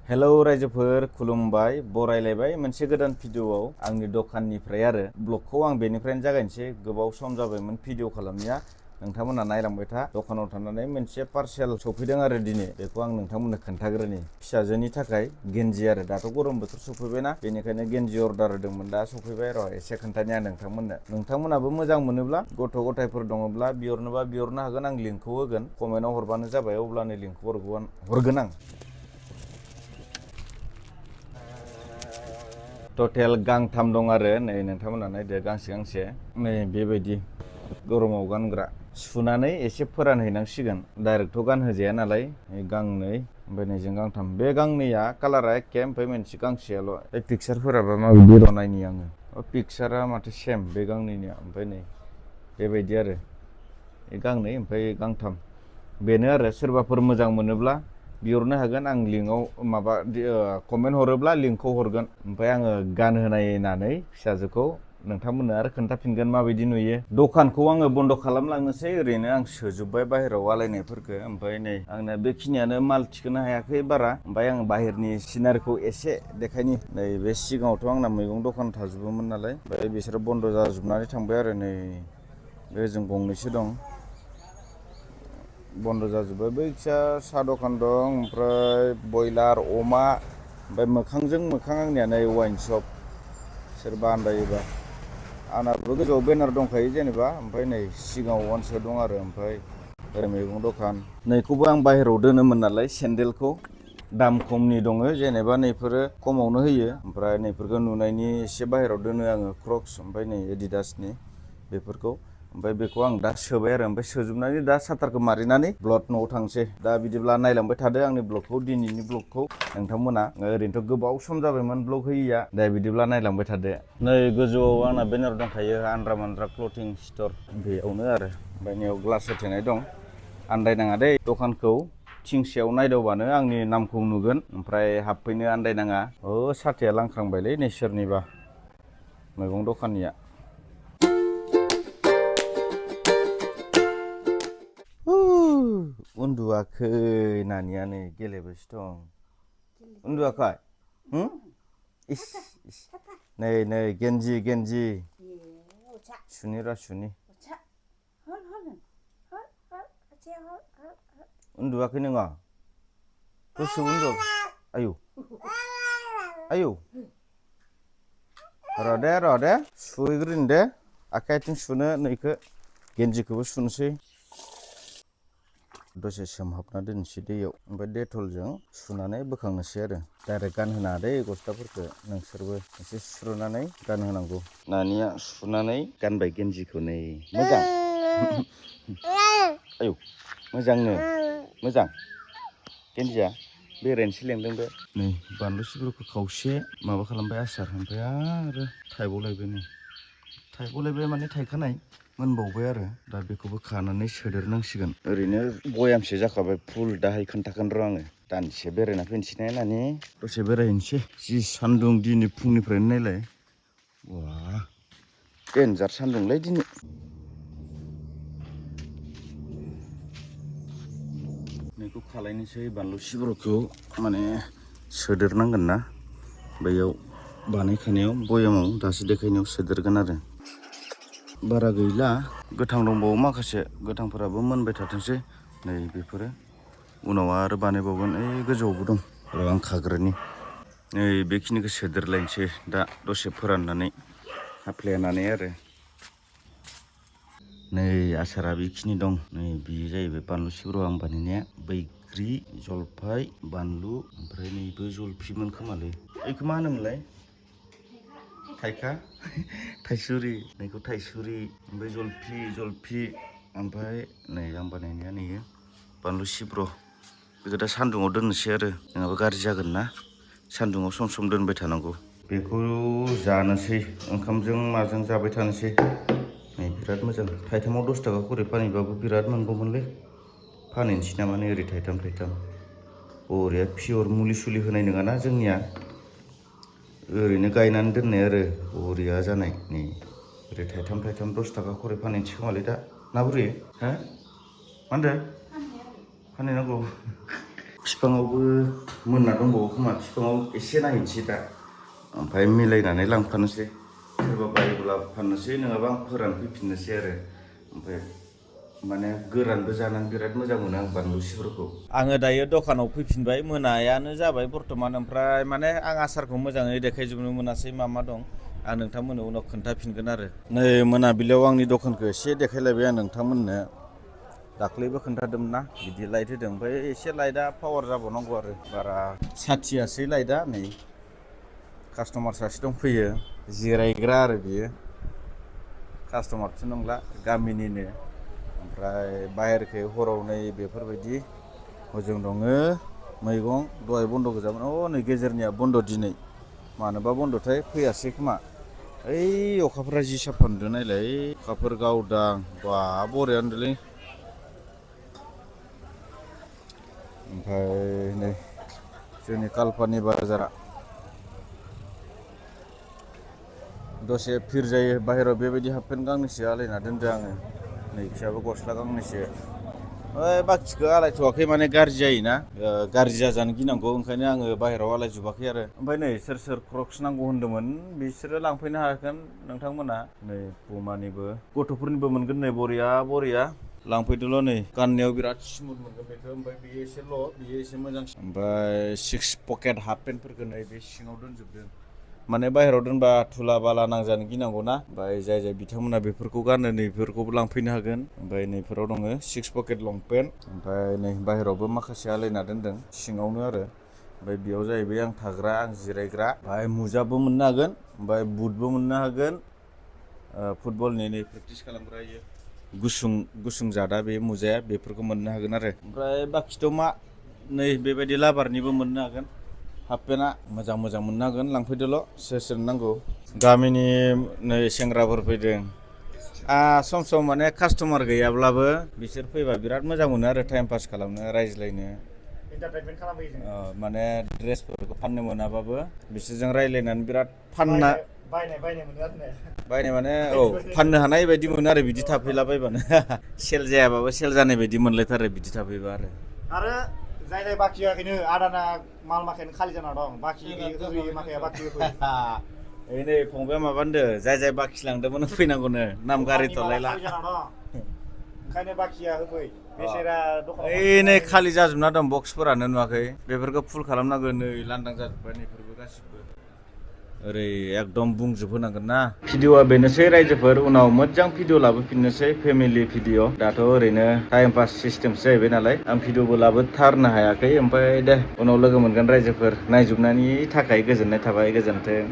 Hello रायजोफोर खुलुमबाय बरायलायबाय मोनसे गोदान भिडिअआव आंनि दखाननिफ्राय आरो ब्लगखौ आं बेनिफ्रायनो जागायनोसै गोबाव सम जाबायमोन भिडिअ खालामनाया नोंथांमोना नायलांबाय था दखानाव थानानै मोनसे पार्सेल सफैदों आरो दिनै बेखौ आं नोंथांमोननो खोन्थाग्रोनि फिसाजोनि थाखाय गेन्जि आरो दाथ' गरम बोथोर सफैबायना बेनिखायनो गेन्जि अर्डार होदोंमोन दा सफैबाय र' एसे खोन्थानि आं नोंथांमोनाबो मोजां मोनोब्ला गथ' गथायफोर दङब्ला बिहरनोबा बिहरनो हागोन आं लिंकखौ होगोन कमेन्टआव हरबानो जाबाय अब्लानो लिंकखौ हरगोन आं टटेल गांथाम दं आरो नै नोंथांमोना नायदो गांसे गांसे नै बेबायदि गरमाव गानग्रा सुनानै एसे फोरानहैनांसिगोन डाइरेक्टथ' गानहोजाया नालाय गांनै ओमफ्राय नैजों गांथाम बे गांनैया कालारा एखे ओमफ्राय मोनसे गांसेयाल' पिकचारफोराबा माबायदि र' नायनि आङो पिकचारा माथो सेम बे गांनैनिया ओमफ्राय नै बेबायदि आरो गांनै ओमफ्राय गांथाम बेनो आरो सोरबाफोर मोजां मोनोब्ला बिहरनो हागोन आं लिंकआव माबा कमेन्ट हरोब्ला लिंकखौ हरगोन ओमफ्राय आङो गानहोनायनानै फिसाजोखौ नोंथांमोननो आरो खोन्थाफिनगोन माबायदि नुयो दखानखौ आङो बन्द' खालामलांनोसै ओरैनो आं सोजोब्बाय बाहेरायाव आलायनायफोरखौ ओमफ्राय नै आंना बेखिनियानो माल थिखोनो हायाखै बारा ओमफ्राय आं बाहेरनि सिनारिखौ एसे देखायनि नै बे सिगाङावथ' आंना मैगं दखान थाजोबोमोन नालाय ओमफ्राय बिसोरो बन्द' जाजोबनानै थांबाय आरो नै बे जों गंनैसो दं बन्द' जाजोब्बाय बैखिया साहा दखान दं ओमफ्राय बयलार अमा ओमफ्राय मोखांजों मोखां आंनिया नै वाइन शप सोरबा आन्दायोबा आंनाबो गोजौआव बेनार दंखायो जेनेबा ओमफ्राय नै सिगाङाव वानसो दं आरो ओमफ्राय ओरै मैगं दखान नैखौबो आं बाहेरायाव दोनोमोन नालाय सेन्देलखौ दाम खमनि दङ जेनेबा नैफोरो खमावनो होयो ओमफ्राय नैफोरखौ नुनायनि एसे बाहेरायाव दोनो आङो क्रक्स ओमफ्राय नै एडिडासनि बेफोरखौ ओमफ्राय बेखौ आं दा सोबाय आरो ओमफ्राय सोजोबनानै दा साटारखौ मारिनानै ब्लड न'आव थांसै दा बिदिब्ला नायलांबाय थादो आंनि ब्लगखौ दिनैनि ब्लगखौ नोंथांमोना ओरैनोथ' गोबाव सम जाबायमोन ब्लग होयिया दा बिदिब्ला नायलांबाय थादो नै गोजौआव आंना बेनार दंखायो आन्द्रा मान्द्रा क्लथिं स्ट'र बेयावनो आरो ओमफ्राय बेयाव ग्लास होथेनाय दं आन्दायनाङा दै दखानखौ थिंसेयाव नायदावबानो आंनि नामखौ नुगोन ओमफ्राय हाबफैनो आन्दायनाङा साथाया लांख्रांबायलै नै सोरनिबा मैगं दखाननिया उन्दुवाखै नानिया नै गेलेबायसो दं उन्दुवाखै इस नै गेन्जि सुनि र' सुनि उन्दुवाखै नोङो दसे उन्दु आयौ र' दे सुहैग्रोनि दे आखाइ आथिं सुनो नैखौ गेन्जिखौबो सुनोसै दसे सोमहाबना दोननोसै दैयाव ओमफ्राय डेटलजों सुनानै बोखांनोसै आरो डाइरेक्ट गानहोनाङा दै गस्लाफोरखौ नोंसोरबो एसे सुस्र'नानै गानहोनांगौ नानिया सुनानै गानबाय गेन्जिखौ नै मोजां आयौ मोजां गेन्जिया बेरायनोसो लेंदों बे नै बानलु सिब्रुखौ खावसे माबा खालामबाय आसार ओमफ्राय आरो थाइबावलायबाय माने थाइखानाय मोनबावबाय आरो दा बेखौबो खानानै सोदेरनांसिगोन ओरैनो बयामसे जाखाबाय फुल दाहाय खोन्थागोन र' आङो दान्दिसे बेरायना फैनोसै नायनानै दसे बेरायहैनोसै जि सान्दुं दिनै फुंनिफ्रायनो नायलाय वा देन्जार सान्दुंलै दिनै नैखौ खालायनोसै बानलु सिब्रुखौ माने सोदेरनांगोन ना बैयाव बानायखानायाव बयामाव दासो देखायनायाव सोदेरगोन आरो बारा गैला गोथां दंबावो माखासे गोथांफोराबो मोनबाय थाथोंसै नै बेफोरो उनाव आरो बानायबावगोन ओइ गोजौआवबो दं र' आं खाग्रोनि नै बेखिनिखौ सोदेरलायनोसै दा दसे फोराननानै हाफ्लेनानै आरो नै आसारा बेखिनि दं नै बेयो जाहैबाय बानलु सिब्र आं बानायनाया बैग्रि जलफाय बानलु ओमफ्राय नैबो जलफिमोन खोमालै बेखौ मा होनोमोनलाय थाइसुरि नैखौ थाइसुरि ओमफ्राय जलफि ओमफ्राय नै आं बानायनाया नैयो बानलु सिब्र बेखौ दा सान्दुङाव दोननोसै आरो नङाबा गाज्रि जागोन ना सान्दुङाव सम दोनबाय थानांगौ बेखौ जानोसै ओंखामजों माजों जाबाय थानोसै नै बिराद मोजां थाइथामाव 10 थाखा खरि फानहैबाबो बिराद मोनगौमोनलै फानहैनोसै नामा नै ओरै थाइथाम बरिया पियर मुलि सुलि होनाय नङाना जोंनिया ओरैनो गायनानै दोननाय आरो बरिया जानाय नै ओरै थाइथाम 10 थाखा खरि फानहैनोसै खोमालै दा ना बोरै मा होनदों फानहैनांगौ बिफाङावबो मोनना दंबावो खोमा बिफाङाव एसे नायनोसै दा ओमफ्राय मिलायनानै लांफानोसै सोरबा बायोब्ला फाननोसै नङाबा आं फोरानफैफिननोसै आरो ओमफ्राय माने गोरानबो जानानै बिराद मोजां मोनो आं बानलु सिब्र'खौ। आङो दायो दखानाव फैफिनबाय मोनायानो जाबाय बर्थमान ओमफ्राय माने आं आसारखौ मोजाङै देखायजोबनो मोनासै मा मा दं आं नोंथांमोननो उनाव खोन्थाफिनगोन आरो नै मोनाबिलियाव आंनि दखानखौ एसे देखायलायबाय आं नोंथांमोननो दाख्लैबो खोन्थादोंमोन ना बिदि लाइट होदों ओमफ्राय एसे लाइटआ पावार जाबावनांगौ आरो बारा साथियासै लाइटआ नै कास्टमार सासे दंफैयो जिरायग्रा आरो बियो कास्टमारथ' नंला गामिनिनो ओमफ्राय बाहेरखै हराव नै बेफोरबायदि हजों दङ मैगं दहाय बन्द' गोजामोन नै गेजेरनिया बन्द' दिनै मानोबा बन्द'थाय फैयासै खोमा ओइ अखाफोरा जि साफा नुदों नायलाय अखाफोर गावदां बा बरिया नुदोंलै ओमफ्राय नै जोंनि कालपानि बाजारा दसे फिर जायो बाहेरायाव बेबायदि हाफ पेन्ट गांनैसो आलायना दोनदों आङो नै फिसाबो गस्ला गांनैसो ओइ बाखिखौ आलायथ'वाखै माने गाज्रि जायोना गाज्रि जाजानो गिनांगौ ओंखायनो आङो बाहेरायाव आलायजोबाखै आरो ओमफ्राय नै सोर सोर क्रक्स नांगौ होन्दोंमोन बिसोरो लांफैनो हागोन नोंथांमोना नै पुमानिबो गथ'फोरनिबो मोनगोन नै बरिया लांफैदोल' नै गाननायाव बिराद स्मुथ मोनगोन बेखौ ओमफ्राय बेयो एसेल' बेयो एसे मोजांसिन ओमफ्राय 6 पकेट हाफ पेन्टफोरखौ नै बे सिङाव दोनजोबदों माने बाहेरायाव दोनबा धुला बाला नांजानो गिनांगौना ओमफ्राय जाय बिथांमोना बेफोरखौ गानो नैफोरखौबो लांफैनो हागोन ओमफ्राय नैफोराव दङ 6 पकेट लंपेन्ट ओमफ्राय नै बाहेरायावबो माखासे आलायना दोनदों सिङावनो आरो ओमफ्राय बेयाव जाहैबाय आं थाग्रा आं जिरायग्रा ओमफ्राय मुजाबो मोननो हागोन ओमफ्राय बुटबो मोननो हागोन फुटबलनि नै प्रेक्टिस खालामग्रा इयो गुसुं जादा बे मुजाया बेफोरखौ मोननो हागोन आरो ओमफ्राय बाखिथ' मा नै बेबायदि लाबारनिबो मोननो हागोन हाफ पेन्टआ मोजां मोननो हागोन लांफैदोल' सोर नांगौ गामिनि नै सेंग्राफोर फैदों सम सम माने कास्टमार गैयाब्लाबो बिसोर फैबा बिराद मोजां मोनो आरो टाइम पास खालामनो रायज्लायनो एन्टारटेनमेन्ट खालामहोयो जों माने ड्रेसफोरखौ फाननो मोनाबाबो बिसोरजों रायज्लायनानै बिराद फानना बायनाय मोनो आरो बायनाय माने फाननो हानाय बायदि मोनो आरो बिदि थाफैलाबायबानो सेल जायाबाबो सेल जानाय बायदि मोनलायथारो बिदि थाफैबा आरो जाय बाखि होआखैनो आदाना माल माखायानो खालि जाना दं बाखि होयो माखाया बाखि होफैयो ओइ नै फंबाया माबानोदो जाय बाखि लांदोंमोन फैनांगौनो नाम गारि थलायला ओंखायनो बाखिया होफै बेसेरा दखानाव ओइ नै खालि जाजोबना दं बक्सफोरानो नुवाखै बेफोरखौ फुल खालामनांगोन नै लांदां जाजोब्बाय नैफोरबो गासिबो ओरै एकदम बुंजोब होनांगोन ना भिडिअआ बेनोसै रायजोफोर उनाव मोजां भिडिअ लाबोफिननोसै फेमिलि भिडिअ दाथ' ओरैनो टाइम पास सिस्टेमसो जाहैबाय नालाय आं भिडिअबो लाबोथारनो हायाखै ओमफ्राय दे उनाव लोगो मोनगोन रायजोफोर नायजोबनायनि थाखाय गोजोननाय थाबाय गोजोन्थों।